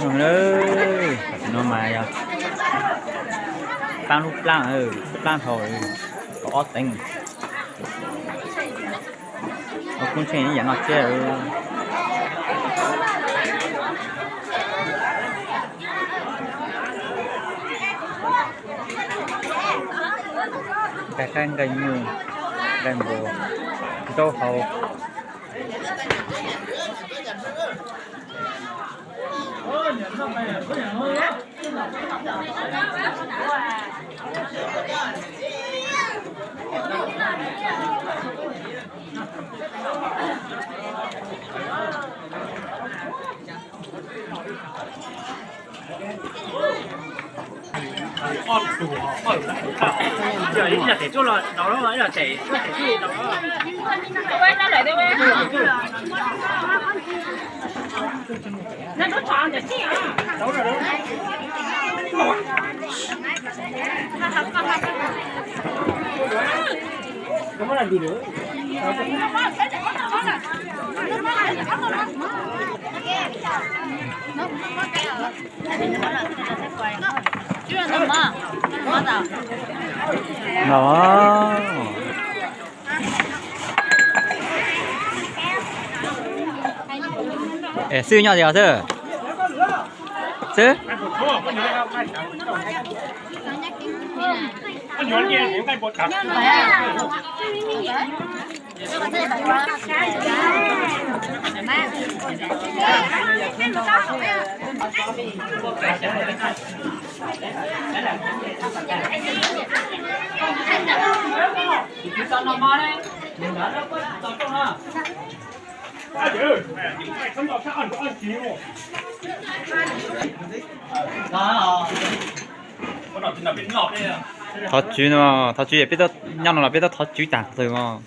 Zoo na, tam sim no mas yog plaab lub plaab, plaab dhau, kaum ob teev. Ua koob tsheej ib yam noj tsiab. Nqaij qaib, nqaij nyuj, nqaij npua, nraub hau. No. Es xwb nyob tias xwb. Xwb. Thov tswv no, thov tswv es peb nyob no los peb tuaj thov tswv tag txhua tus os.